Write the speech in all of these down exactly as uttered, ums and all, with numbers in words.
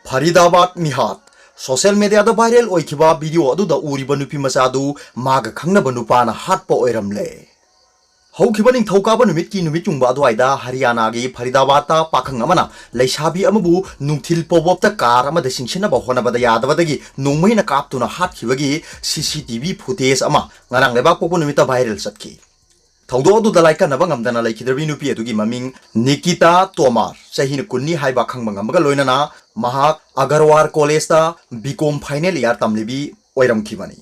Faridabad ꯃꯤꯍꯥꯠ꯫ Social ꯃꯤꯗꯤꯌꯥꯗ viral ꯑꯣꯏꯈꯤꯕ video ꯑꯗꯨꯗ ꯎꯔꯤꯕ ꯅꯨꯄꯤ ꯃꯆꯥꯗꯨ ꯃꯥꯒ ꯈꯪꯅꯕ ꯅꯨꯄꯥꯅ ꯍꯥꯠꯄ ꯑꯣꯏꯔꯝꯂꯦ꯫ ꯍꯧꯈꯤꯕ ꯅꯤꯡꯊꯧꯀꯥꯕ ꯅꯨꯃꯤꯠꯀꯤ ꯅꯨꯃꯤꯠ ꯌꯨꯡꯕ ꯑꯗꯨꯋꯥꯏꯗ ꯍꯔꯤꯌꯥꯅꯥꯒꯤ ꯐꯔꯤꯗꯥꯕꯥꯗꯇ ꯄꯥꯈꯪ ꯑꯃꯅ ꯂꯩꯁꯥꯕꯤ ꯑꯃꯕꯨ ꯅꯨꯡꯊꯤꯜ ꯄꯣꯕꯣꯞꯇ ꯀꯥꯔ ꯑꯃꯗ ꯆꯤꯡꯁꯤꯟꯅꯕ ꯍꯣꯠꯅꯕꯗ ꯌꯥꯗꯕꯗꯒꯤ ꯅꯣꯡꯃꯩꯅ ꯀꯥꯞꯇꯨꯅ ꯍꯥꯠꯈꯤꯕꯒꯤ ꯁꯤ ꯁꯤ ꯇꯤ ꯚꯤ ꯐꯨꯇꯦꯖ ꯑꯃ ꯉꯔꯥꯡ ꯂꯩꯕꯥꯛꯄꯣꯛꯄ ꯅꯨꯃꯤꯠꯇ ꯚꯥꯏꯔꯦꯜ ꯆꯠꯈꯤ꯫ ꯊꯧꯗꯣꯛ ꯑꯗꯨꯗ ꯂꯥꯏꯀꯠꯅꯕ ꯉꯝꯗꯅ ꯂꯩꯈꯤꯗ꯭ꯔꯕꯤ ꯅꯨꯄꯤ ꯑꯗꯨꯒꯤ ꯃꯃꯤꯡ ꯅꯤꯀꯤꯇꯥ ꯇꯣꯃꯥꯔ, ꯆꯍꯤꯅ ꯀꯨꯟꯅꯤ ꯍꯥꯏꯕ ꯈꯪꯕ ꯉꯝꯕꯒ ꯂꯣꯏꯅꯅ ꯃꯍꯥꯛ ꯑꯒꯔꯋꯥꯔ ꯀꯣꯂꯦꯖꯇ ꯕꯤ ꯀꯣꯝ ꯐꯥꯏꯅꯦꯜ ꯏꯌꯥꯔ ꯇꯝꯂꯤꯕꯤ ꯑꯣꯏꯔꯝꯈꯤꯕꯅꯤ꯫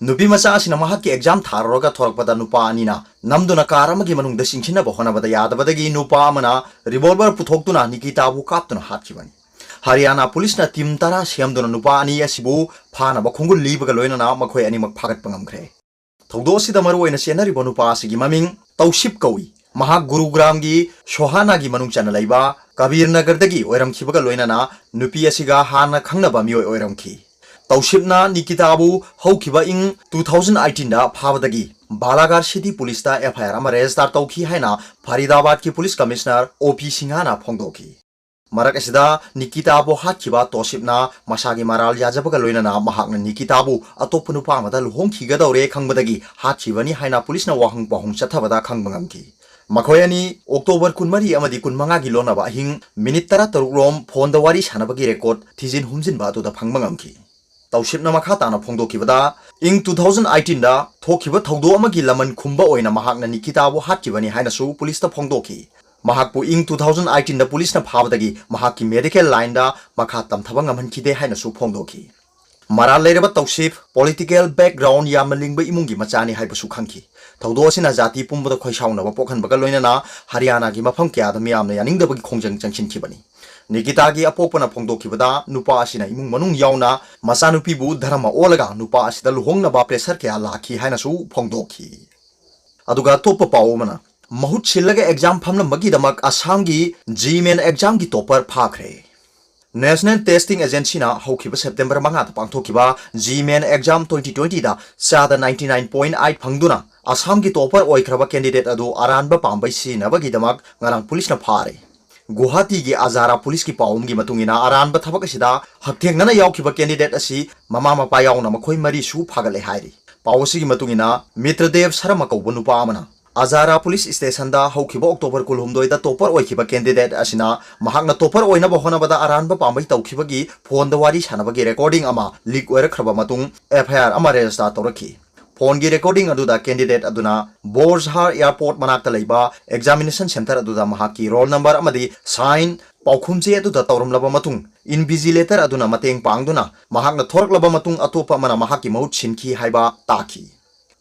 ꯅꯨꯄꯤ ꯃꯆꯥ ꯑꯁꯤꯅ ꯃꯍꯥꯛꯀꯤ ꯑꯦꯛꯖꯥꯝ ꯊꯥꯔꯨꯔꯒ ꯊꯣꯔꯛꯄꯗ ꯅꯨꯄꯥ ꯑꯅꯤꯅ ꯅꯝꯗꯨꯅ ꯀꯥꯔ ꯑꯃꯒꯤ ꯃꯅꯨꯡꯗ ꯆꯤꯡꯁꯤꯟꯅꯕ ꯍꯣꯠꯅꯕꯗ ꯌꯥꯗꯕꯗꯒꯤ ꯅꯨꯄꯥ ꯑꯃꯅ ꯔꯤꯚꯣꯜꯚꯔ ꯄꯨꯊꯣꯛꯇꯨꯅ ꯅꯤꯀꯤꯇꯥꯕꯨ ꯀꯥꯞꯇꯨꯅ ꯍꯥꯠꯈꯤꯕꯅꯤ꯫ ꯍꯔꯤꯌꯥꯅꯥ ꯄꯨꯂꯤꯁꯅ ꯇꯤꯝ ꯇꯔꯥ ꯁꯦꯝꯗꯨꯅ ꯅꯨꯄꯥ ꯑꯅꯤ ꯑꯁꯤꯕꯨ ꯐꯥꯅꯕ ꯈꯣꯡꯒꯨꯜ ꯂꯤꯕꯒ ꯂꯣꯏꯅꯅ ꯃꯈꯣꯏ ꯑꯅꯤꯃꯛ ꯐꯥꯒꯠꯄ ꯉꯝꯈ꯭ꯔꯦ꯫ ꯊꯧꯗꯣꯛ ꯑꯁꯤꯗ ꯃꯔꯨꯑꯣꯏꯅ ꯆꯦꯟꯅꯔꯤꯕ ꯅꯨꯄꯥ ꯑꯁꯤꯒꯤ ꯃꯃꯤꯡ ꯇꯧꯁꯤꯞ ꯀꯧꯏ꯫ ꯃꯍꯥꯛ ꯒꯨꯔꯨꯒ꯭ꯔꯥꯝꯒꯤ ꯁꯣꯍꯥꯅꯥꯒꯤ ꯃꯅꯨꯡ ꯆꯟꯅ ꯂꯩꯕ ꯀꯕꯤꯔ ꯅꯒꯔꯗꯒꯤ ꯑꯣꯏꯔꯝꯈꯤꯕꯒ ꯂꯣꯏꯅꯅ ꯅꯨꯄꯤ ꯑꯁꯤꯒ ꯍꯥꯟꯅ ꯈꯪꯅꯕ ꯃꯤꯑꯣꯏ ꯑꯣꯏꯔꯝꯈꯤ꯫ ꯇꯧꯁꯤꯞꯅ ꯅꯤꯀꯤꯇꯥꯕꯨ ꯍꯧꯈꯤꯕ ꯏꯪ ꯇꯨ ꯊꯥꯎꯖꯟ ꯑꯩꯠꯇꯤꯟꯗ ꯐꯥꯕꯗꯒꯤ ꯕꯥꯂꯥꯒꯥꯔ ꯁꯤꯇꯤ ꯄꯨꯂꯤꯁꯇ ꯑꯦꯐ ꯑꯥꯏ ꯑꯥꯔ ꯑꯃ ꯔꯦꯖꯤꯁꯇꯥꯔ ꯇꯧꯈꯤ ꯍꯥꯏꯅ ꯐꯔꯤꯗꯥꯕꯥꯗꯀꯤ ꯄꯨꯂꯤꯁ ꯀꯃꯤꯁꯅꯔ ꯑꯣ ꯄꯤ ꯁꯤꯡꯍꯥꯅ ꯐꯣꯡꯗꯣꯛꯈꯤ꯫ ꯃꯔꯛ ꯑꯁꯤꯗ ꯅꯤꯀꯤꯇꯥꯕꯨ ꯍꯥꯠꯈꯤꯕ ꯇꯣꯁꯤꯞꯅ ꯃꯁꯥꯒꯤ ꯃꯔꯥꯜ ꯌꯥꯖꯕꯒ ꯂꯣꯏꯅꯅ ꯃꯍꯥꯛꯅ ꯅꯤꯀꯤꯇꯥꯕꯨ ꯑꯇꯣꯞꯄ ꯅꯨꯄꯥ ꯑꯃꯗ ꯂꯨꯍꯣꯡꯈꯤꯒꯗꯧꯔꯦ ꯈꯪꯕꯗꯒꯤ ꯍꯥꯠꯈꯤꯕꯅꯤ ꯍꯥꯏꯅ ꯄꯨꯂꯤꯁꯅ ꯋꯥꯍꯪ ꯄꯥꯎꯍꯪ ꯆꯠꯊꯕꯗ ꯈꯪꯕ ꯉꯝꯈꯤ꯫ ꯃꯈꯣꯏ ꯑꯅꯤ ꯑꯣꯛꯇꯣꯕꯔ ꯀꯨꯟꯃꯔꯤ ꯑꯃꯗꯤ ꯀꯨꯟꯃꯉꯥꯒꯤ ꯂꯣꯟꯅꯕ ꯑꯍꯤꯡ ꯃꯤꯅꯤꯠ ꯇꯔꯥꯇꯔꯨꯛ ꯔꯣꯝ ꯐꯣꯟꯗ ꯋꯥꯔꯤ ꯁꯥꯟꯅꯕꯒꯤ ꯔꯦꯀꯣꯔꯗ ꯊꯤꯖꯤꯟ ꯍꯨꯝꯖꯤꯟꯕ ꯑꯗꯨꯗ ꯐꯪꯕ ꯉꯝꯈꯤ꯫ ꯇꯧꯁꯤꯞꯅ ꯃꯈꯥ ꯇꯥꯅ ꯐꯣꯡꯗꯣꯛꯈꯤꯕꯗ, ꯏꯪ ꯇꯨ ꯊꯥꯎꯖꯟ ꯑꯩꯠꯇꯤꯟꯗ ꯊꯣꯛꯈꯤꯕ ꯊꯧꯗꯣꯛ ꯑꯃꯒꯤ ꯂꯃꯟ ꯈꯨꯝꯕ ꯑꯣꯏꯅ ꯃꯍꯥꯛꯅ ꯅꯤꯀꯤꯇꯥꯕꯨ ꯍꯥꯠꯈꯤꯕꯅꯤ ꯍꯥꯏꯅꯁꯨ ꯄꯨꯂꯤꯁꯇ ꯐꯣꯡꯗꯣꯛꯈꯤ꯫ ꯃꯍꯥꯛꯄꯨ ꯏꯪ ꯇꯨ ꯊꯥꯎꯖꯟ ꯑꯩꯠꯇꯤꯟꯗ ꯄꯨꯂꯤꯁꯅ ꯐꯥꯕꯗꯒꯤ ꯃꯍꯥꯛꯀꯤ ꯃꯦꯗꯤꯀꯦꯜ ꯂꯥꯏꯟꯗ ꯃꯈꯥ ꯇꯝꯊꯕ ꯉꯝꯍꯟꯈꯤꯗꯦ ꯍꯥꯏꯅꯁꯨ ꯐꯣꯡꯗꯣꯛꯈꯤ꯫ ꯃꯔꯥꯜ ꯂꯩꯔꯕ ꯇꯧꯁꯤꯞ ꯄꯣꯂꯤꯇꯤꯀꯦꯜ ꯕꯦꯛꯒ꯭ꯔꯥꯎꯟ ꯌꯥꯝꯅ ꯂꯤꯡꯕ ꯏꯃꯨꯡꯒꯤ ꯃꯆꯥꯅꯤ ꯍꯥꯏꯕꯁꯨ ꯈꯪꯈꯤ꯫ ꯊꯧꯗꯣꯛ ꯑꯁꯤꯅ ꯖꯥꯇꯤ ꯄꯨꯝꯕꯗ ꯈꯣꯏꯁꯥꯎꯅꯕ ꯄꯣꯛꯍꯟꯕꯒ ꯂꯣꯏꯅꯅ ꯍꯔꯤꯌꯥꯅꯥꯒꯤ ꯃꯐꯝ ꯀꯌꯥꯗ ꯃꯤꯌꯥꯝꯅ ꯌꯥꯅꯤꯡꯗꯕꯒꯤ ꯈꯣꯡꯖꯪ ꯆꯪꯁꯤꯟꯈꯤꯕꯅꯤ꯫ ꯅꯤꯀꯤꯇꯥꯒꯤ ꯑꯄꯣꯛꯄꯅ ꯐꯣꯡꯗꯣꯛꯈꯤꯕꯗ, ꯅꯨꯄꯥ ꯑꯁꯤꯅ ꯏꯃꯨꯡ ꯃꯅꯨꯡ ꯌꯥꯎꯅ ꯃꯆꯥꯅꯨꯄꯤꯕꯨ ꯙꯔꯃ ꯑꯣꯜꯂꯒ ꯅꯨꯄꯥ ꯑꯁꯤꯗ ꯂꯨꯍꯣꯡꯅꯕ ꯄ꯭ꯔꯦꯁꯔ ꯀꯌꯥ ꯂꯥꯛꯈꯤ ꯍꯥꯏꯅꯁꯨ ꯐꯣꯡꯗꯣꯛꯈꯤ꯫ ꯑꯗꯨꯒ ꯑꯇꯣꯞꯄ ꯄꯥꯎ ꯑꯃꯅ, ꯃꯍꯨꯠ ꯁꯤꯜꯂꯒ ꯑꯦꯛꯖꯥꯝ ꯐꯝꯂꯝꯕꯒꯤꯗꯃꯛ ꯑꯁꯥꯝꯒꯤ ꯖꯤ ꯃꯦꯟ ꯑꯦꯛꯖꯥꯝꯒꯤ ꯇꯣꯄꯔ ꯐꯥꯈ꯭ꯔꯦ꯫ ꯅꯦꯁꯅꯦꯜ ꯇꯦꯁꯇꯤꯡ ꯑꯦꯖꯦꯟꯁꯤꯅ ꯍꯧꯈꯤꯕ ꯁꯦꯞꯇꯦꯝꯕꯔ ꯃꯉꯥꯗ ꯄꯥꯡꯊꯣꯛꯈꯤꯕ ꯖꯤ ꯃꯦꯟ ꯑꯦꯛꯖꯥꯝ ꯇ꯭ꯋꯦꯟꯇꯤ ꯇ꯭ꯋꯦꯟꯇꯤꯗ ꯆꯥꯗ ꯅꯥꯏꯟꯇꯤ ꯅꯥꯏꯟ ꯄꯣꯏꯟ ꯑꯩꯠ ꯐꯪꯗꯨꯅ ꯑꯁꯥꯝꯒꯤ ꯇꯣꯄꯔ ꯑꯣꯏꯈ꯭ꯔꯕ ꯀꯦꯟꯗꯤꯗꯦꯠ ꯑꯗꯨ ꯑꯔꯥꯟꯕ ꯄꯥꯝꯕꯩ ꯁꯤꯖꯤꯟꯅꯕꯒꯤꯗꯃꯛ ꯉꯔꯥꯡ ꯄꯨꯂꯤꯁꯅ ꯐꯥꯔꯦ꯫ ꯒꯨꯋꯥꯍꯥꯇꯤꯒꯤ ꯑꯖꯥꯔꯥ ꯄꯨꯂꯤꯁꯀꯤ ꯄꯥꯎ ꯑꯃꯒꯤ ꯃꯇꯨꯡ ꯏꯟꯅ, ꯑꯔꯥꯟꯕ ꯊꯕꯛ ꯑꯁꯤꯗ ꯍꯛꯊꯦꯡꯅꯅ ꯌꯥꯎꯈꯤꯕ candidate ꯑꯁꯤ ꯃꯃꯥ ꯃꯄꯥ ꯌꯥꯎꯅ ꯃꯈꯣꯏ ꯃꯔꯤꯁꯨ ꯐꯥꯒꯠꯂꯦ ꯍꯥꯏꯔꯤ꯫ ꯄꯥꯎ ꯑꯁꯤꯒꯤ ꯃꯇꯨꯡ ꯏꯟꯅ, ꯃꯤꯇ꯭ꯔꯗꯦꯕ ꯁꯔꯃ ꯀꯧꯕ ꯅꯨꯄꯥ ꯑꯃꯅ ꯑꯖꯥꯔꯥ ꯄꯨꯂꯤꯁ ꯁ꯭ꯇꯦꯁꯟꯗ ꯍꯧꯈꯤꯕ ꯑꯣꯛꯇꯣꯕꯔ ꯀꯨꯟꯍꯨꯝꯗꯣꯏꯗ topper ꯑꯣꯏꯈꯤꯕ candidate ꯑꯁꯤꯅ ꯃꯍꯥꯛꯅ topper ꯑꯣꯏꯅꯕ ꯍꯣꯠꯅꯕꯗ ꯑꯔꯥꯟꯕ ꯄꯥꯝꯕꯩ ꯇꯧꯈꯤꯕꯒꯤ ꯐꯣꯟꯗ ꯋꯥꯔꯤ ꯁꯥꯟꯅꯕꯒꯤ recording ꯑꯃ leak ꯑꯣꯏꯔꯛꯈ꯭ꯔꯕ ꯃꯇꯨꯡ, F I R ꯑꯃ register ꯇꯧꯔꯛꯈꯤ꯫ ꯐꯣꯟꯒꯤ recording ꯑꯗꯨꯗ candidate ꯑꯗꯨꯅ ꯕꯣꯔꯖꯍꯥꯔ airport ꯃꯅꯥꯛꯇ ꯂꯩꯕ examination centre ꯑꯗꯨꯗ ꯃꯍꯥꯛꯀꯤ roll number ꯑꯃꯗꯤ sign ꯄꯥꯎꯈꯨꯝ ꯆꯦ ꯑꯗꯨꯗ ꯇꯧꯔꯝꯂꯕ ꯃꯇꯨꯡ, invigilator ꯑꯗꯨꯅ ꯃꯇꯦꯡ ꯄꯥꯡꯗꯨꯅ ꯃꯍꯥꯛꯅ ꯊꯣꯔꯛꯂꯕ ꯃꯇꯨꯡ ꯑꯇꯣꯞꯄ ꯑꯃꯅ ꯃꯍꯥꯛꯀꯤ ꯃꯍꯨꯠ ꯁꯤꯟꯈꯤ ꯍꯥꯏꯕ ꯇꯥꯈꯤ꯫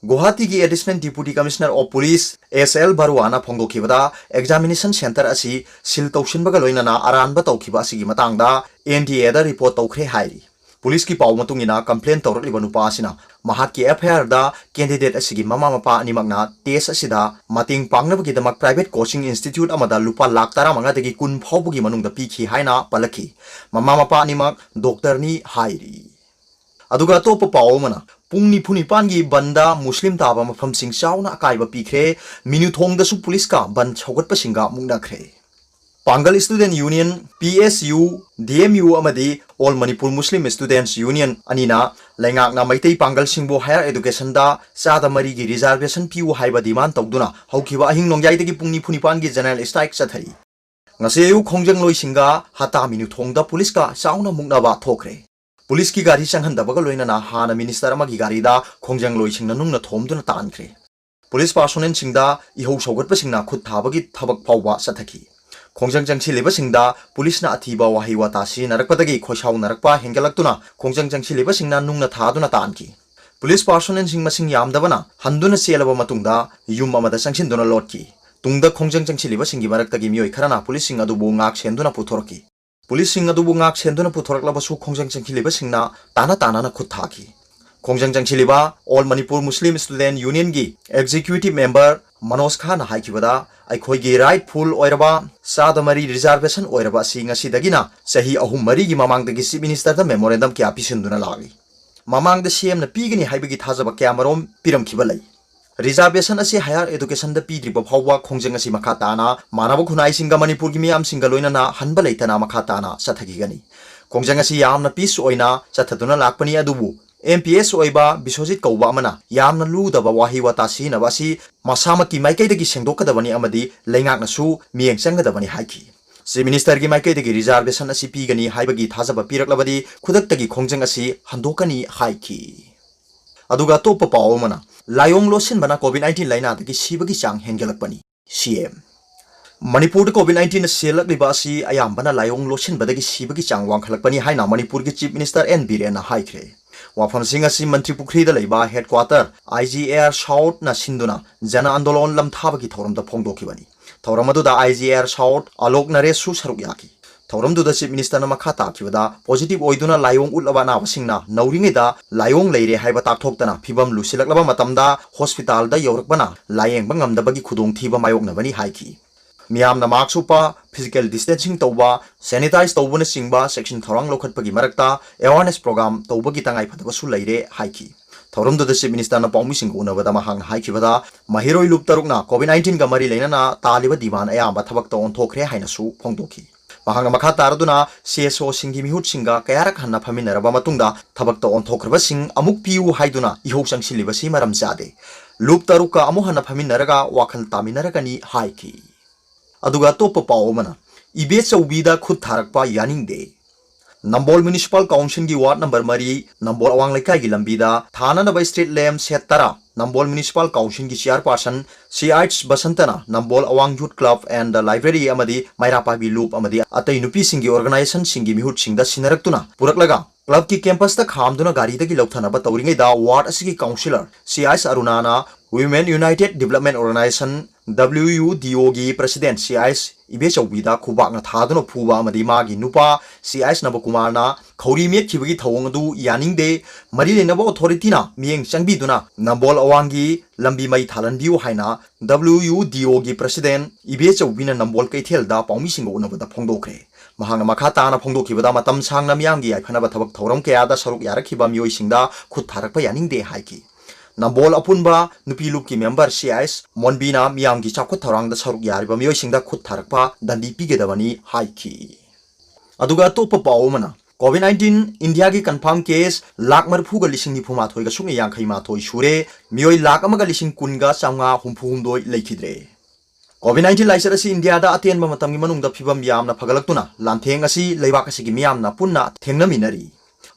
ꯒꯨꯋꯥꯍꯥꯇꯤꯒꯤ Additional Deputy Commissioner of Police S L ꯕꯔꯨꯋꯥꯅ ꯐꯣꯡꯗꯣꯛꯈꯤꯕꯗ, examination centre ꯑꯁꯤ seal ꯇꯧꯁꯤꯟꯕꯒ ꯂꯣꯏꯅꯅ ꯑꯔꯥꯟꯕ ꯇꯧꯈꯤꯕ ꯑꯁꯤꯒꯤ ꯃꯇꯥꯡꯗ N T A the report ꯇꯧꯈ꯭ꯔꯦ ꯍꯥꯏꯔꯤ꯫ ꯄꯨꯂꯤꯁꯀꯤ ꯄꯥꯎ ꯃꯇꯨꯡ ꯏꯟꯅ, complain ꯇꯧꯔꯛꯂꯤꯕ ꯅꯨꯄꯥ ꯑꯁꯤꯅ ꯃꯍꯥꯛꯀꯤ F I R the candidate ꯑꯁꯤꯒꯤ ꯃꯃꯥ ꯃꯄꯥ ꯑꯅꯤꯃꯛꯅ test ꯑꯁꯤꯗ ꯃꯇꯦꯡ ꯄꯥꯡꯅꯕꯒꯤꯗꯃꯛ private coaching institute ꯑꯃꯗ ꯂꯨꯄꯥ ꯂꯥꯈ ꯇꯔꯥꯃꯉꯥꯗꯒꯤ ꯀꯨꯟ ꯐꯥꯎꯕꯒꯤ ꯃꯅꯨꯡꯗ ꯄꯤꯈꯤ ꯍꯥꯏꯅ ꯄꯜꯂꯛꯈꯤ꯫ ꯃꯃꯥ ꯃꯄꯥ ꯑꯅꯤꯃꯛ doctor ꯅꯤ ꯍꯥꯏꯔꯤ꯫ ꯑꯗꯨꯒ ꯑꯇꯣꯞꯄ ꯄꯥꯎ ꯑꯃꯅ, ꯄꯨꯡ ꯅꯤꯐꯨ ꯅꯤꯄꯥꯟꯒꯤ ꯕꯟꯗ ꯃꯨꯁꯂꯤꯝ ꯇꯥꯕ ꯃꯐꯝꯁꯤꯡ ꯆꯥꯎꯅ ꯑꯀꯥꯏꯕ ꯄꯤꯈ꯭ꯔꯦ꯫ ꯃꯤꯅꯨꯊꯣꯡꯗꯁꯨ ꯄꯨꯂꯤꯁꯀ ꯕꯟ ꯁꯧꯒꯠꯄꯁꯤꯡꯒ ꯃꯨꯛꯅꯈ꯭ꯔꯦ꯫ ꯄꯥꯡꯒꯜ Student Union, P S U, D M U ꯑꯃꯗꯤ All Manipur Muslim Students Union ꯑꯅꯤꯅ ꯂꯩꯉꯥꯛꯅ ꯃꯩꯇꯩ ꯄꯥꯡꯒꯜꯁꯤꯡꯕꯨ higher educationꯗ ꯆꯥꯗ ꯃꯔꯤꯒꯤ reservation ꯄꯤꯌꯨ ꯍꯥꯏꯕ demand ꯇꯧꯗꯨꯅ ꯍꯧꯈꯤꯕ ꯑꯍꯤꯡ ꯅꯣꯡꯌꯥꯏꯗꯒꯤ ꯄꯨꯡ ꯅꯤꯐꯨ ꯅꯤꯄꯥꯟꯒꯤ general strike ꯆꯠꯊꯔꯤ꯫ ꯉꯁꯤ ꯑꯌꯨꯛ ꯈꯣꯡꯖꯪꯂꯣꯏꯁꯤꯡꯒ ꯍꯇꯥ ꯃꯤꯅꯨꯊꯣꯡꯗ ꯄꯨꯂꯤꯁꯀ ꯆꯥꯎꯅ ꯃꯨꯛꯅꯕ ꯊꯣꯛꯈ꯭ꯔꯦ꯫ ꯄꯨꯂꯤꯁꯀꯤ ꯒꯥꯔꯤ ꯆꯪꯍꯟꯗꯕꯒ ꯂꯣꯏꯅꯅ ꯍꯥꯟꯅ minister ꯑꯃꯒꯤ ꯒꯥꯔꯤꯗ ꯈꯣꯡꯖꯪꯂꯣꯏꯁꯤꯡꯅ ꯅꯨꯡꯅ ꯊꯣꯝꯗꯨꯅ ꯇꯥꯟꯈ꯭ꯔꯦ꯫ ꯄꯨꯂꯤꯁ personnelꯁꯤꯡꯗ ꯏꯍꯧ ꯁꯧꯒꯠꯄꯁꯤꯡꯅ ꯈꯨꯠ ꯊꯥꯕꯒꯤ ꯊꯕꯛ ꯐꯥꯎꯕ ꯆꯠꯊꯈꯤ꯫ ꯈꯣꯡꯖꯪ ꯆꯪꯁꯤꯜꯂꯤꯕꯁꯤꯡꯗ ꯄꯨꯂꯤꯁꯅ ꯑꯊꯤꯕ ꯋꯥꯍꯩ ꯋꯥꯇꯥ ꯁꯤꯖꯤꯟꯅꯔꯛꯄꯗꯒꯤ ꯈꯣꯏꯁꯥꯎꯅꯔꯛꯄ ꯍꯦꯟꯒꯠꯂꯛꯇꯨꯅ ꯈꯣꯡꯖꯪ ꯆꯪꯁꯤꯜꯂꯤꯕꯁꯤꯡꯅ ꯅꯨꯡꯅ ꯊꯥꯗꯨꯅ ꯇꯥꯟꯈꯤ꯫ ꯄꯨꯂꯤꯁ personnelꯁꯤꯡ ꯃꯁꯤꯡ ꯌꯥꯝꯗꯕꯅ ꯍꯟꯗꯨꯅ ꯆꯦꯜꯂꯕ ꯃꯇꯨꯡꯗ ꯌꯨꯝ ꯑꯃꯗ ꯆꯪꯁꯤꯟꯗꯨꯅ ꯂꯣꯠꯈꯤ꯫ ꯇꯨꯡꯗ ꯈꯣꯡꯖꯪ ꯆꯪꯁꯤꯜꯂꯤꯕꯁꯤꯡꯒꯤ ꯃꯔꯛꯇꯒꯤ ꯃꯤꯑꯣꯏ ꯈꯔꯅ ꯄꯨꯂꯤꯁꯁꯤꯡ ꯑꯗꯨꯕꯨ ꯉꯥꯛ ꯁꯦꯟꯗꯨꯅ ꯄꯨꯊꯣꯔꯛꯈꯤ꯫ ꯄꯨꯂꯤꯁꯁꯤꯡ ꯑꯗꯨꯕꯨ ꯉꯥꯛ ꯁꯦꯟꯗꯨꯅ ꯄꯨꯊꯣꯔꯛꯂꯕꯁꯨ ꯈꯣꯡꯖꯪ ꯆꯪꯁꯤꯜꯂꯤꯕꯁꯤꯡꯅ ꯇꯥꯅ ꯇꯥꯅꯅ ꯈꯨꯠ ꯊꯥꯈꯤ꯫ ꯈꯣꯡꯖꯪ ꯆꯪꯁꯤꯜꯂꯤꯕ All Manipur Muslim Student Unionꯒꯤ executive member Manoj ꯈꯥꯟꯅ ꯍꯥꯏꯈꯤꯕꯗ, ꯑꯩꯈꯣꯏꯒꯤ rightful ꯑꯣꯏꯔꯕ ꯆꯥꯗ ꯃꯔꯤ reservation ꯑꯣꯏꯔꯕ ꯑꯁꯤ ꯉꯁꯤꯗꯒꯤꯅ ꯆꯍꯤ ꯑꯍꯨꯝ ꯃꯔꯤꯒꯤ ꯃꯃꯥꯡꯗꯒꯤ Chief Ministerꯗ memorandum ꯀꯌꯥ ꯄꯤꯁꯤꯟꯗꯨꯅ ꯂꯥꯛꯂꯤ꯫ ꯃꯃꯥꯡꯗ CMꯅ ꯄꯤꯒꯅꯤ ꯍꯥꯏꯕꯒꯤ ꯊꯥꯖꯕ ꯀꯌꯥꯃꯔꯣꯝ ꯄꯤꯔꯝꯈꯤꯕ ꯂꯩ꯫ Reservation ꯑꯁꯤ higher educationꯗ ꯄꯤꯗ꯭ꯔꯤꯕ ꯐꯥꯎꯕ ꯈꯣꯡꯖꯪ ꯑꯁꯤ ꯃꯈꯥ ꯇꯥꯅ ꯃꯥꯟꯅꯕ ꯈꯨꯟꯅꯥꯏꯁꯤꯡꯒ ꯃꯅꯤꯄꯨꯔꯒꯤ ꯃꯤꯌꯥꯝꯁꯤꯡꯒ ꯂꯣꯏꯅꯅ ꯍꯟꯕ ꯂꯩꯇꯅ ꯃꯈꯥ ꯇꯥꯅ ꯆꯠꯊꯈꯤꯒꯅꯤ꯫ ꯈꯣꯡꯖꯪ ꯑꯁꯤ ꯌꯥꯝꯅ peace ꯑꯣꯏꯅ ꯆꯠꯊꯗꯨꯅ ꯂꯥꯛꯄꯅꯤ, ꯑꯗꯨꯕꯨ M P S ꯑꯣꯏꯕ ꯕꯤꯁ꯭ꯋꯖꯤꯠ ꯀꯧꯕ ꯑꯃꯅ ꯌꯥꯝꯅ ꯂꯨꯗꯕ ꯋꯥꯍꯩ ꯋꯥꯇꯥ ꯁꯤꯖꯤꯟꯅꯕ ꯑꯁꯤ ꯃꯁꯥꯃꯛꯀꯤ ꯃꯥꯏꯀꯩꯗꯒꯤ ꯁꯦꯡꯗꯣꯛꯀꯗꯕꯅꯤ ꯑꯃꯗꯤ ꯂꯩꯉꯥꯛꯅꯁꯨ ꯃꯤꯠꯌꯦꯡ ꯆꯪꯒꯗꯕꯅꯤ ꯍꯥꯏꯈꯤ꯫ Chief Ministerꯒꯤ ꯃꯥꯏꯀꯩꯗꯒꯤ reservation ꯑꯁꯤ ꯄꯤꯒꯅꯤ ꯍꯥꯏꯕꯒꯤ ꯊꯥꯖꯕ ꯄꯤꯔꯛꯂꯕꯗꯤ ꯈꯨꯗꯛꯇꯒꯤ ꯈꯣꯡꯖꯪ ꯑꯁꯤ ꯍꯟꯗꯣꯛꯀꯅꯤ ꯍꯥꯏꯈꯤ꯫ ꯑꯗꯨꯒ ꯑꯇꯣꯞꯄ ꯄꯥꯎ ꯑꯃꯅ, ꯂꯥꯏꯑꯣꯡ ꯂꯣꯠꯁꯤꯟꯕꯅ COVID nineteen ꯂꯥꯏꯅꯥꯗꯒꯤ ꯁꯤꯕꯒꯤ ꯆꯥꯡ ꯍꯦꯟꯒꯠꯂꯛꯄꯅꯤ꯫ C M꯫ ꯃꯅꯤꯄꯨꯔꯗ COVID nineteenꯅ ꯁꯤꯍꯜꯂꯛꯂꯤꯕ ꯑꯁꯤ ꯑꯌꯥꯝꯕꯅ ꯂꯥꯏꯑꯣꯡ ꯂꯣꯠꯁꯤꯟꯕꯗꯒꯤ ꯁꯤꯕꯒꯤ ꯆꯥꯡ ꯋꯥꯡꯈꯠꯂꯛꯄꯅꯤ ꯍꯥꯏꯅ ꯃꯅꯤꯄꯨꯔꯒꯤ Chief Minister N ꯕꯤꯔꯦꯟꯅ ꯍꯥꯏꯈ꯭ꯔꯦ꯫ ꯋꯥꯐꯝꯁꯤꯡ ꯑꯁꯤ ꯃꯟꯇ꯭ꯔꯤ ꯄꯨꯈ꯭ꯔꯤꯗ ꯂꯩꯕ headquarter I G A R Southꯅ ꯁꯤꯟꯗꯨꯅ ꯖꯅ ꯑꯟꯗꯣꯂꯟ ꯂꯝꯊꯥꯕꯒꯤ ꯊꯧꯔꯝꯗ ꯐꯣꯡꯗꯣꯛꯈꯤꯕꯅꯤ꯫ ꯊꯧꯔꯝ ꯑꯗꯨꯗ I G A R South Alok ꯅꯔꯦꯁꯁꯨ ꯁꯔꯨꯛ ꯌꯥꯈꯤ꯫ ꯊꯧꯔꯝꯗꯨꯗ Chief Ministerꯅ ꯃꯈꯥ ꯇꯥꯈꯤꯕꯗ, positive ꯑꯣꯏꯗꯨꯅ ꯂꯥꯏꯑꯣꯡ ꯎꯠꯂꯕ ꯑꯅꯥꯕꯁꯤꯡꯅ ꯅꯧꯔꯤꯉꯩꯗ ꯂꯥꯏꯑꯣꯡ ꯂꯩꯔꯦ ꯍꯥꯏꯕ ꯇꯥꯛꯊꯣꯛꯇꯅ ꯐꯤꯚꯝ ꯂꯨꯁꯤꯜꯂꯛꯂꯕ ꯃꯇꯝꯗ hospitalꯗ ꯌꯧꯔꯛꯄꯅ ꯂꯥꯏꯌꯦꯡꯕ ꯉꯝꯗꯕꯒꯤ ꯈꯨꯗꯣꯡꯊꯤꯕ ꯃꯥꯌꯣꯛꯅꯕꯅꯤ ꯍꯥꯏꯈꯤ꯫ ꯃꯤꯌꯥꯝꯅ mask ꯎꯞꯄ, physical distancing ꯇꯧꯕ, sanitize ꯇꯧꯕꯅꯆꯤꯡꯕ ꯆꯦꯛꯁꯤꯟ ꯊꯧꯔꯥꯡ ꯂꯧꯈꯠꯄꯒꯤ ꯃꯔꯛꯇ awareness program ꯇꯧꯕꯒꯤ ꯇꯉꯥꯏꯐꯗꯕꯁꯨ ꯂꯩꯔꯦ ꯍꯥꯏꯈꯤ꯫ ꯊꯧꯔꯝꯗꯨꯗ Chief Ministerꯅ ꯄꯥꯎꯃꯤꯁꯤꯡꯒ ꯎꯅꯕꯗ ꯃꯍꯥꯛꯅ ꯍꯥꯏꯈꯤꯕꯗ, ꯃꯍꯩꯔꯣꯏ ꯂꯨꯞ ꯇꯔꯨꯛꯅ COVID nineteenꯒ ꯃꯔꯤ ꯂꯩꯅꯅ ꯇꯥꯜꯂꯤꯕ demand ꯑꯌꯥꯝꯕ ꯊꯕꯛꯇ ꯑꯣꯟꯊꯣꯛꯈ꯭ꯔꯦ ꯍꯥꯏꯅꯁꯨ ꯐꯣꯡꯗꯣꯛꯈꯤ꯫ ꯃꯍꯥꯛꯅ ꯃꯈꯥ ꯇꯥꯔꯗꯨꯅ, C S Oꯁꯤꯡꯒꯤ ꯃꯤꯍꯨꯠꯁꯤꯡꯒ ꯀꯌꯥꯔꯛ ꯍꯟꯅ ꯐꯝꯃꯤꯟꯅꯔꯕ ꯃꯇꯨꯡꯗ ꯊꯕꯛꯇ ꯑꯣꯟꯊꯣꯛꯈ꯭ꯔꯕꯁꯤꯡ ꯑꯃꯨꯛ ꯄꯤꯌꯨ ꯍꯥꯏꯗꯨꯅ ꯏꯍꯧ ꯆꯪꯁꯤꯜꯂꯤꯕꯁꯤ ꯃꯔꯝ ꯆꯥꯗꯦ꯫ ꯂꯨꯞ ꯇꯔꯨꯛꯀ ꯑꯃꯨꯛ ꯍꯟꯅ ꯐꯝꯃꯤꯟꯅꯔꯒ ꯋꯥꯈꯜ ꯇꯥꯃꯤꯟꯅꯔꯒꯅꯤ ꯍꯥꯏꯈꯤ꯫ ꯑꯗꯨꯒ ꯑꯇꯣꯞꯄ ꯄꯥꯎ ꯑꯃꯅ, ꯏꯕꯦꯆꯧꯕꯤꯗ ꯈꯨꯠ ꯊꯥꯔꯛꯄ ꯌꯥꯅꯤꯡꯗꯦ꯫ ꯅꯝꯕꯣꯜ Municipal Councilꯒꯤ ward number ꯃꯔꯤ, ꯅꯝꯕꯣꯜ ꯑꯋꯥꯡ ꯂꯩꯀꯥꯏꯒꯤ ꯂꯝꯕꯤꯗ ꯊꯥꯅꯅꯕ street lamp set ꯇꯔꯥ ꯅꯝꯕꯣꯜ Municipal Councilꯒꯤ chairperson C H ꯕꯁꯟꯇꯅ ꯅꯝꯕꯣꯜ ꯑꯋꯥꯡ Youth Club and Library ꯑꯃꯗꯤ ꯃꯩꯔꯥ ꯄꯥꯏꯕꯤ ꯂꯨꯞ ꯑꯃꯗꯤ ꯑꯇꯩ ꯅꯨꯄꯤꯁꯤꯡꯒꯤ organizationꯁꯤꯡꯒꯤ ꯃꯤꯍꯨꯠꯁꯤꯡꯗ ꯁꯤꯟꯅꯔꯛꯇꯨꯅ ꯄꯨꯔꯛꯂꯒ clubꯀꯤ campusꯇ ꯈꯥꯝꯗꯨꯅ ꯒꯥꯔꯤꯗꯒꯤ ꯂꯧꯊꯅꯕ ꯇꯧꯔꯤꯉꯩꯗ ward ꯑꯁꯤꯒꯤ councillor C H ꯑꯔꯨꯅꯥꯅ Women United Development Organisation, W U D Oꯒꯤ president C H ꯏꯕꯦꯆꯧꯕꯤꯗ ꯈꯨꯕꯥꯛꯅ ꯊꯥꯗꯨꯅ ꯐꯨꯕ ꯑꯃꯗꯤ ꯃꯥꯒꯤ ꯅꯨꯄꯥ C H ꯅꯕꯀꯨꯃꯥꯔꯅ ꯈꯧꯔꯤ ꯃꯦꯠꯈꯤꯕꯒꯤ ꯊꯧꯑꯣꯡ ꯑꯗꯨ ꯌꯥꯅꯤꯡꯗꯦ꯫ ꯃꯔꯤ ꯂꯩꯅꯕ authorityꯅ ꯃꯤꯠꯌꯦꯡ ꯆꯪꯕꯤꯗꯨꯅ ꯅꯝꯕꯣꯜ ꯑꯋꯥꯡꯒꯤ ꯂꯝꯕꯤ ꯃꯩ ꯊꯥꯜꯍꯟꯕꯤꯌꯨ ꯍꯥꯏꯅ W U D Oꯒꯤ president ꯏꯕꯦꯆꯧꯕꯤꯅ ꯅꯝꯕꯣꯜ ꯀꯩꯊꯦꯜꯗ ꯄꯥꯎꯃꯤꯁꯤꯡꯒ ꯎꯅꯕꯗ ꯐꯣꯡꯗꯣꯛꯈ꯭ꯔꯦ꯫ ꯃꯍꯥꯛꯅ ꯃꯈꯥ ꯇꯥꯅ ꯐꯣꯡꯗꯣꯛꯈꯤꯕꯗ, ꯃꯇꯝ ꯁꯥꯡꯅ ꯃꯤꯌꯥꯝꯒꯤ ꯌꯥꯏꯐꯅꯕ ꯊꯕꯛ ꯊꯧꯔꯝ ꯀꯌꯥꯗ ꯁꯔꯨꯛ ꯌꯥꯔꯛꯈꯤꯕ ꯃꯤꯑꯣꯏꯁꯤꯡꯗ ꯈꯨꯠ ꯊꯥꯔꯛꯄ ꯌꯥꯅꯤꯡꯗꯦ ꯍꯥꯏꯈꯤ꯫ ꯅꯝꯕꯣꯜ ꯑꯄꯨꯟꯕ ꯅꯨꯄꯤ ꯂꯨꯞꯀꯤ ꯃꯦꯝꯕꯔ ꯁꯤ ꯑꯥꯏ ꯑꯦꯁ ꯃꯣꯟꯕꯤꯅ ꯃꯤꯌꯥꯝꯒꯤ ꯆꯥꯎꯈꯠ ꯊꯧꯔꯥꯡꯗ ꯁꯔꯨꯛ ꯌꯥꯔꯤꯕ ꯃꯤꯑꯣꯏꯁꯤꯡꯗ ꯈꯨꯠ ꯊꯥꯔꯛꯄ ꯗꯟꯗꯤ ꯄꯤꯒꯗꯕꯅꯤ ꯍꯥꯏꯈꯤ꯫ ꯑꯗꯨꯒ ꯑꯇꯣꯞꯄ ꯄꯥꯎ ꯑꯃꯅ, ꯀꯣꯚꯤꯗ ꯅꯥꯏꯟꯇꯤꯟ ꯏꯟꯗꯤꯌꯥꯒꯤ ꯀꯟꯐꯥꯔꯝ ꯀꯦꯁ ꯂꯥꯈ ꯃꯔꯤꯐꯨꯒ ꯂꯤꯁꯤꯡ ꯅꯤꯐꯨ ꯃꯥꯊꯣꯏꯒ ꯁꯨꯞꯅ ꯌꯥꯡꯈꯩ ꯃꯥꯊꯣꯏ ꯁꯨꯔꯦ, ꯃꯤꯑꯣꯏ ꯂꯥꯈ ꯑꯃꯒ ꯂꯤꯁꯤꯡ ꯀꯨꯟꯒ ꯆꯥꯝꯃꯉꯥ ꯍꯨꯝꯐꯨ ꯍꯨꯝꯗꯣꯏ ꯂꯩꯈꯤꯗ꯭ꯔꯦ꯫ ꯀꯣꯚꯤꯗ ꯅꯥꯏꯟꯇꯤꯟ ꯂꯥꯏꯆꯠ ꯑꯁꯤ ꯏꯟꯗꯤꯌꯥꯗ ꯑꯇꯦꯟꯕ ꯃꯇꯝꯒꯤ ꯃꯅꯨꯡꯗ ꯐꯤꯕꯝ ꯌꯥꯝꯅ ꯐꯒꯠꯂꯛꯇꯨꯅ ꯂꯥꯟꯊꯦꯡ ꯑꯁꯤ ꯂꯩꯕꯥꯛ ꯑꯁꯤꯒꯤ ꯃꯤꯌꯥꯝꯅ ꯄꯨꯟꯅ ꯊꯦꯡꯅꯃꯤꯟꯅꯔꯤ꯫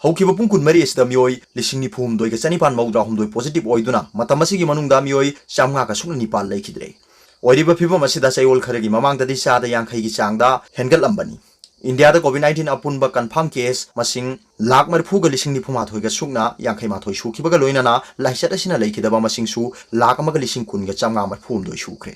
ꯍꯧꯈꯤꯕ ꯄꯨꯡ ꯀꯨꯟꯃꯔꯤ ꯑꯁꯤꯗ ꯃꯤꯑꯣꯏ ꯂꯤꯁꯤꯡ ꯅꯤꯐꯨ ꯍꯨꯝꯗꯣꯏꯒ ꯆꯅꯤꯄꯥꯟ ꯃꯧꯗ꯭ꯔꯥ ꯍꯨꯝꯗꯣꯏ ꯄꯣꯖꯤꯇꯤꯚ ꯑꯣꯏꯗꯨꯅ ꯃꯇꯝ ꯑꯁꯤꯒꯤ ꯃꯅꯨꯡꯗ ꯃꯤꯑꯣꯏ ꯆꯥꯝꯃꯉꯥꯒ ꯁꯨꯞꯅ ꯅꯤꯄꯥꯟ ꯂꯩꯈꯤꯗ꯭ꯔꯦ꯫ ꯑꯣꯏꯔꯤꯕ ꯐꯤꯕꯝ ꯑꯁꯤꯗ ꯆꯌꯣꯜ ꯈꯔꯒꯤ ꯃꯃꯥꯡꯗꯗꯤ ꯆꯥꯗ ꯌꯥꯡꯈꯩꯒꯤ ꯆꯥꯡꯗ ꯍꯦꯟꯒꯠꯂꯝꯕꯅꯤ꯫ ꯏꯟꯗꯤꯌꯥꯗ ꯀꯣꯚꯤꯗ ꯅꯥꯏꯟꯇꯤꯟ ꯑꯄꯨꯟꯕ ꯀꯟꯐꯥꯔꯝ ꯀꯦꯁ ꯃꯁꯤꯡ ꯂꯥꯈ ꯃꯔꯤꯐꯨꯒ ꯂꯤꯁꯤꯡ ꯅꯤꯐꯨ ꯃꯥꯊꯣꯏꯒ ꯁꯨꯞꯅ ꯌꯥꯡꯈꯩ ꯃꯥꯊꯣꯏ ꯁꯨꯈꯤꯕꯒ ꯂꯣꯏꯅꯅ ꯂꯥꯏꯆꯠ ꯑꯁꯤꯅ ꯂꯩꯈꯤꯗꯕ ꯃꯁꯤꯡꯁꯨ ꯂꯥꯈ ꯑꯃꯒ ꯂꯤꯁꯤꯡ ꯀꯨꯟꯒ ꯆꯥꯝꯃꯉꯥ ꯃꯔꯤꯐꯨ ꯍꯨꯝꯗꯣꯏ ꯁꯨꯈ꯭ꯔꯦ꯫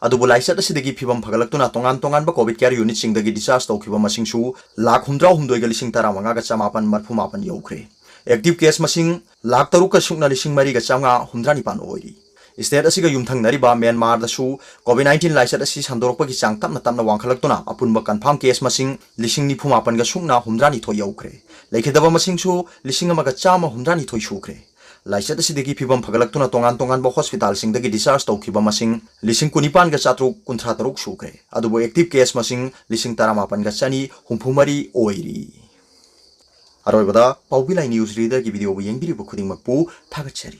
ꯑꯗꯨꯕꯨ ꯂꯥꯏꯆꯠ ꯑꯁꯤꯗꯒꯤ ꯐꯤꯕꯝ ꯐꯒꯠꯂꯛꯇꯨꯅ ꯇꯣꯉꯥꯟ ꯇꯣꯉꯥꯟꯕ ꯀꯣꯚꯤꯗ ꯀꯦꯌꯔ ꯌꯨꯅꯤꯠꯁꯤꯡꯗꯒꯤ ꯗꯤꯁꯆꯥꯔꯖ ꯇꯧꯈꯤꯕ ꯃꯁꯤꯡꯁꯨ ꯂꯥꯈ ꯍꯨꯝꯗ꯭ꯔꯥ ꯍꯨꯝꯗꯣꯏꯒ ꯂꯤꯁꯤꯡ ꯇꯔꯥꯃꯉꯥꯒ ꯆꯃꯥꯄꯟ ꯃꯔꯤꯐꯨ ꯃꯥꯄꯟ ꯌꯧꯈ꯭ꯔꯦ꯫ ꯑꯦꯛꯇꯤꯚ ꯀꯦꯁ ꯃꯁꯤꯡ ꯂꯥꯈ ꯇꯔꯨꯛꯀ ꯁꯨꯞꯅ ꯂꯤꯁꯤꯡ ꯃꯔꯤꯒ ꯆꯥꯝꯃꯉꯥ ꯍꯨꯝꯗ꯭ꯔꯥ ꯅꯤꯄꯥꯟ ꯑꯣꯏꯔꯤ꯫ ꯁ꯭ꯇꯦꯠ ꯑꯁꯤꯒ ꯌꯨꯝꯊꯪꯅꯔꯤꯕ ꯃ꯭ꯌꯥꯟꯃꯥꯔꯗꯁꯨ ꯀꯣꯚꯤꯗ ꯅꯥꯏꯟꯇꯤꯟ ꯂꯥꯏꯆꯠ ꯑꯁꯤ ꯁꯟꯗꯣꯔꯛꯄꯒꯤ ꯆꯥꯡ ꯇꯞꯅ ꯇꯞꯅ ꯋꯥꯡꯈꯠꯂꯛꯇꯨꯅ ꯑꯄꯨꯟꯕ ꯀꯟꯐꯥꯔꯝ ꯀꯦꯁ ꯃꯁꯤꯡ ꯂꯤꯁꯤꯡ ꯅꯤꯐꯨ ꯃꯥꯄꯟꯒ ꯁꯨꯞꯅ ꯍꯨꯝꯗ꯭ꯔꯥꯅꯤꯊꯣꯏ ꯌꯧꯈ꯭ꯔꯦ꯫ ꯂꯩꯈꯤꯗꯕ ꯃꯁꯤꯡꯁꯨ ꯂꯤꯁꯤꯡ ꯑꯃꯒ ꯆꯥꯝꯃ ꯍꯨꯝꯗ꯭ꯔꯥꯅꯤꯊꯣꯏ ꯁꯨꯈ꯭ꯔꯦ꯫ ꯂꯥꯏꯆꯠ ꯑꯁꯤꯗꯒꯤ ꯐꯤꯕꯝ ꯐꯒꯠꯂꯛꯇꯨꯅ ꯇꯣꯉꯥꯟ ꯇꯣꯉꯥꯟꯕ ꯍꯣꯁꯄꯤꯇꯥꯜꯁꯤꯡꯗꯒꯤ ꯗꯤꯁꯆꯥꯔꯖ ꯇꯧꯈꯤꯕ ꯃꯁꯤꯡ ꯂꯤꯁꯤꯡ ꯀꯨꯟꯅꯤꯄꯥꯟꯒ ꯆꯥꯇ꯭ꯔꯨꯛ ꯀꯨꯟꯊ꯭ꯔꯥ ꯇꯔꯨꯛ ꯁꯨꯈ꯭ꯔꯦ꯫ ꯑꯗꯨꯕꯨ ꯑꯦꯛꯇꯤꯚ ꯀꯦꯁ ꯃꯁꯤꯡ ꯂꯤꯁꯤꯡ ꯇꯔꯥꯃꯥꯄꯟꯒ ꯆꯅꯤ ꯍꯨꯝꯐꯨ ꯃꯔꯤ ꯑꯣꯏꯔꯤ꯫ ꯑꯔꯣꯏꯕꯗ ꯄꯥꯎꯕꯤ ꯂꯥꯏ ꯅ꯭ꯌꯨꯁ ꯔꯤꯗꯔꯒꯤ ꯚꯤꯗꯤꯑꯣꯕꯨ ꯌꯦꯡꯕꯤꯔꯤꯕ ꯈꯨꯗꯤꯡꯃꯛꯄꯨ ꯊꯥꯒꯠꯆꯔꯤ꯫